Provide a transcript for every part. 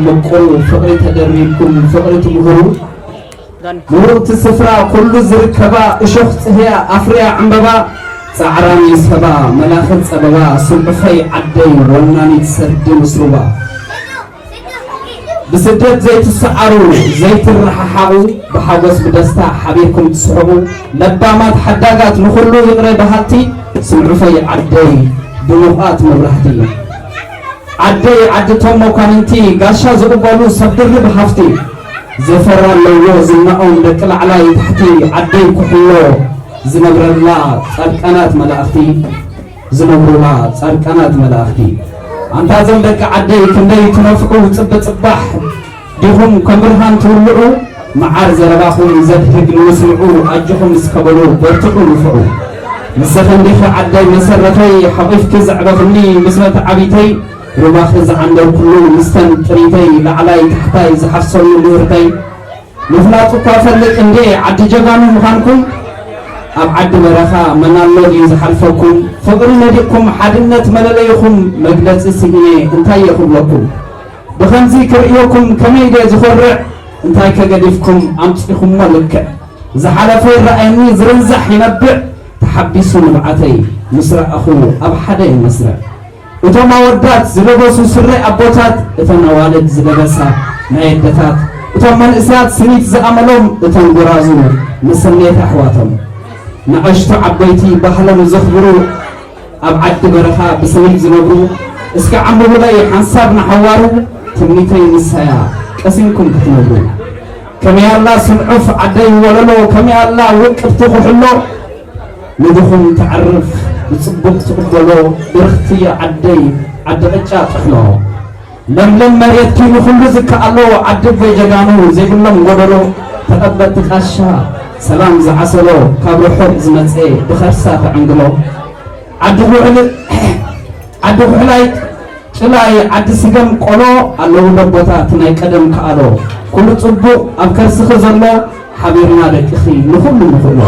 ምቁሩ ፍቕሪ ተደሪብኩም ፍቕሪ ትምህሩ። ምውቕቲ ስፍራ ኩሉ ዝርከባ እሾኽ ጽህያ ኣፍርያ ዕምበባ፣ ጻዕራም ይስሕባ መላኺ ጸበባ፣ ስንዑፈይ ዓደይ ወናኒት ሰርዲ ምስሩባ። ብስደት ዘይትሰዓሩ ዘይትረሓሓቑ፣ ብሓጎስ ብደስታ ሓቢርኩም ትስሕቑ፣ ለባማት ሓዳጋት ንኹሉ ይቕረ በሃልቲ፣ ስንዑፈይ ዓደይ ድሙቓት መብራህቲ። ዓደይ ዓድቶም መኳንንቲ ጋሻ ዝቕበሉ ሰብ ድርብ ሃፍቲ፣ ዘፈር ኣለዎ ዝናኦም ደቂ ላዕላይ ታሕቲ፣ ዓደይ ኩሕሎ ዝነብረላ ጻድቃናት መላእኽቲ፣ ዝነብሩላ ጻድቃናት መላእኽቲ። ኣንታ እዞም ደቂ ዓደይ ክንደይ ትነፍሑ ጽቢ ጽባሕ ዲኹም ከም ብርሃን ትውልዑ፣ መዓር ዘረባኹም ዘድህግ ንምስምዑ ኣጆኹም እስከ በሉ በርትዑ ንፍዑ። ንስኺ እንዲኺ ዓደይ መሰረተይ ሓቒፍኪ ዘዕበኽኒ ምስ መተዓቢተይ፣ ሩባኺ ዝዓንደርኩሉ ምስተን ጥሪተይ ላዕላይ ታሕታይ ዝሓፍሰሉ ምእርተይ። ምፍላጥ እኳ ፈልጥ እንዴ ዓዲ ጀጋኑ ምዃንኩም፣ ኣብ ዓዲ በረኻ መን ኣሎ ድዩ ዝሓልፈኩም? ፍቕሪ ነዲቕኩም ሓድነት መለለይኹም መግለጺ ስኢነ እንታይ እየ ክብለኩም? ብኸምዚ ክርእየኩም ከመይ ድየ ዝኾርዕ? እንታይ ከገዲፍኩም ኣምጺኹሞ ልክዕ? ዝሓለፈ ይረኣየኒ ዝርንዛሕ ይነብዕ፣ ተሓቢሱ ንብዓተይ ምስ ረኣኹ ኣብ ሓደ እየ መስርዕ። እቶም ኣወዳት ዝለበሱ ስረ ኣቦታት፣ እተን ኣዋልድ ዝለበሳ ናይ ኣደታት፣ እቶም መንእሰያት ስኒት ዝኣመሎም፣ እተን ጎራዙ መሰነየት ኣሕዋቶም። ንኣሽቱ ዓበይቲ ባህሎም ዘኽብሩ፣ ኣብ ዓዲ በረኻ ብስኒት ዝነብሩ፣ እስከ ዓምብቡለይ ሓንሳብ ንሓዋሩ፣ ትምኒተይ ንሳያ ቀሲንኩም ክትነብሩ። ከመይ ኣላ ስንዑፍ ዓደይ ወለሎ፣ ከመይ ኣላ ውቅብቲ ኩሕሎ፣ ንድኹም ተዕርፍ ብጽቡቕ ትቕበሎ፣ ብርኽቲ ዓደይ ዓዲ ቅጫ ጥሕሎ። ለምለም መሬትኪ ንኹሉ ዝከኣሎ፣ ዓዲ ኣቦይ ጀጋኑ ዘይብሎም ጎደሎ፣ ተቐበልቲ ቃሻ ሰላም ዝዓሰሎ፣ ካብ ርሑቕ ዝመጸ ብኸርሳ ተዕንግሎ። ዓዲ ኩሕል ዓዲ ኩሕላይ ጭላይ ዓዲ ስገም ቆሎ ኣለዉ ደቦታት ናይ ቀደም ከኣሎ። ኩሉ ጽቡቕ ኣብ ከርስኺ ዘሎ ሓቢርና ደቅኺ ንኹሉ ንኽእሎ።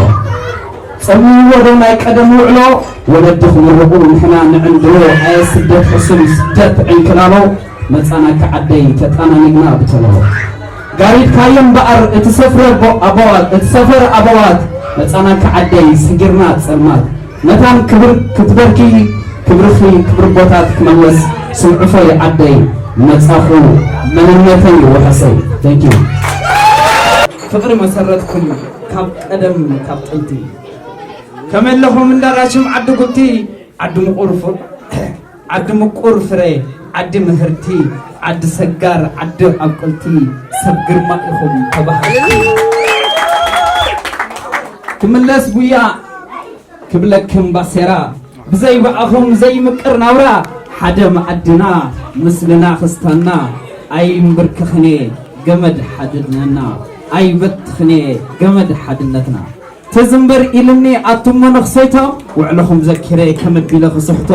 ጸምይዎ ዶ ናይ ቀደም ውዕሎ ወለዲ ክምርቑ ንሕና ንዕንድሮ ኣየ ስደት ሕሱም ስደት ዕንክላሎ። መጻናኪ ዓደይ ተጣናኒግና ብተሎ። ጋሪድካዮ እምበኣር እቲ ሰፍረ ኣቦ-፣ ኣበዋት፣ እቲ ሰፈር ኣበዋት መጻናኪ ዓደይ ሰጊርና ጸልማት። መታን ክብር ክትበርኪ ክብርኺ ክብሪ ኣቦታት ክመለስ ስንዑፈይ ዓደይ መጻኹ መንነተይ ወሐሰይ። Thank you። ፍቕሪ መሰረትኩም ካብ ቀደም ካብ ጥንቲ ከመለኹም እንዳራሽም ዓዲ ጉልቲ ዓዲ ምቁር ፍ-፣ ዓዲ ምቁር ፍረ ዓዲ ምህርቲ ዓዲ ሰጋር ዓዲ ኣብቅልቲ ሰብ ግርማ ኢኹም ተባሃልቲ። ክምለስ ጉያ ክብለክም ባሴራ ብዘይ ብኣኹም ዘይምቅር ናብራ ሓደ መኣድና ምስልና ክስታና ኣይምብርክኽኔ ገመድ ሓድነትና ኣይበትኽኔ ገመድ ሓድነትና። ተዝንበር ኢልኒ ኣቱም መነኽሰይቶ ውዕለኹም ዘኪረ ከመቢለ ክስሕቶ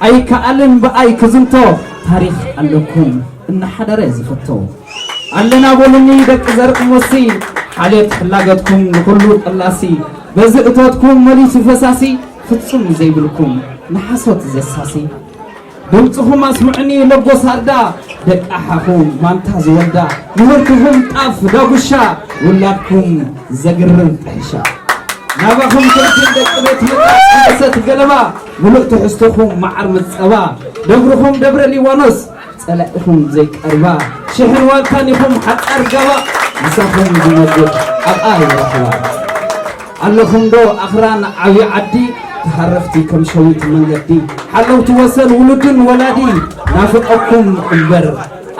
ኣይከኣልን ብኣይ ክዝንቶ ታሪኽ ኣለኩም እናሓደረ ዝፈቶ ኣለና በሉኒ ደቂ ዘርኢ ሞሲ ሓልዮት ሕላገትኩም ንኹሉ ጠላሲ በዚ እቶትኩም መሊሱ ፈሳሲ ፍጹም ዘይብልኩም ንሓሶት ዘሳሲ ድምፅኹም ኣስምዑኒ ለጎስ ኣርዳ ደቂ ኣሓኹም ማንታ ዝወልዳ ምህርትኹም ጣፍ ዳጉሻ ውላድኩም ዘግርም ጥሕሻ ናባኹም ትርፊ ደቂ ቤት ምጣ ሰት ገለባ ምሉእ ትሕዝትኹም መዓር ምፀባ ደብርኹም ደብረ ሊባኖስ ጸላኢኹም ዘይቀርባ ሽሕን ዋልታን ኢኹም ሓጻር ጋባ ምሳኹም ዝነብር ኣብኣ ይረኽባ ኣለኹም ዶ ኣኽራን ዓብዪ ዓዲ ተሃረፍቲ ከም ሸዊት መንገዲ ሓለውቲ ወሰን ውሉድን ወላዲ ናፍቐኩም እምበር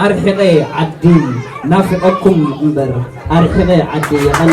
ኣርሒቐ ዓዲ ናፍቐኩም እምበር ኣርሒቐ ዓዲ የቐኒ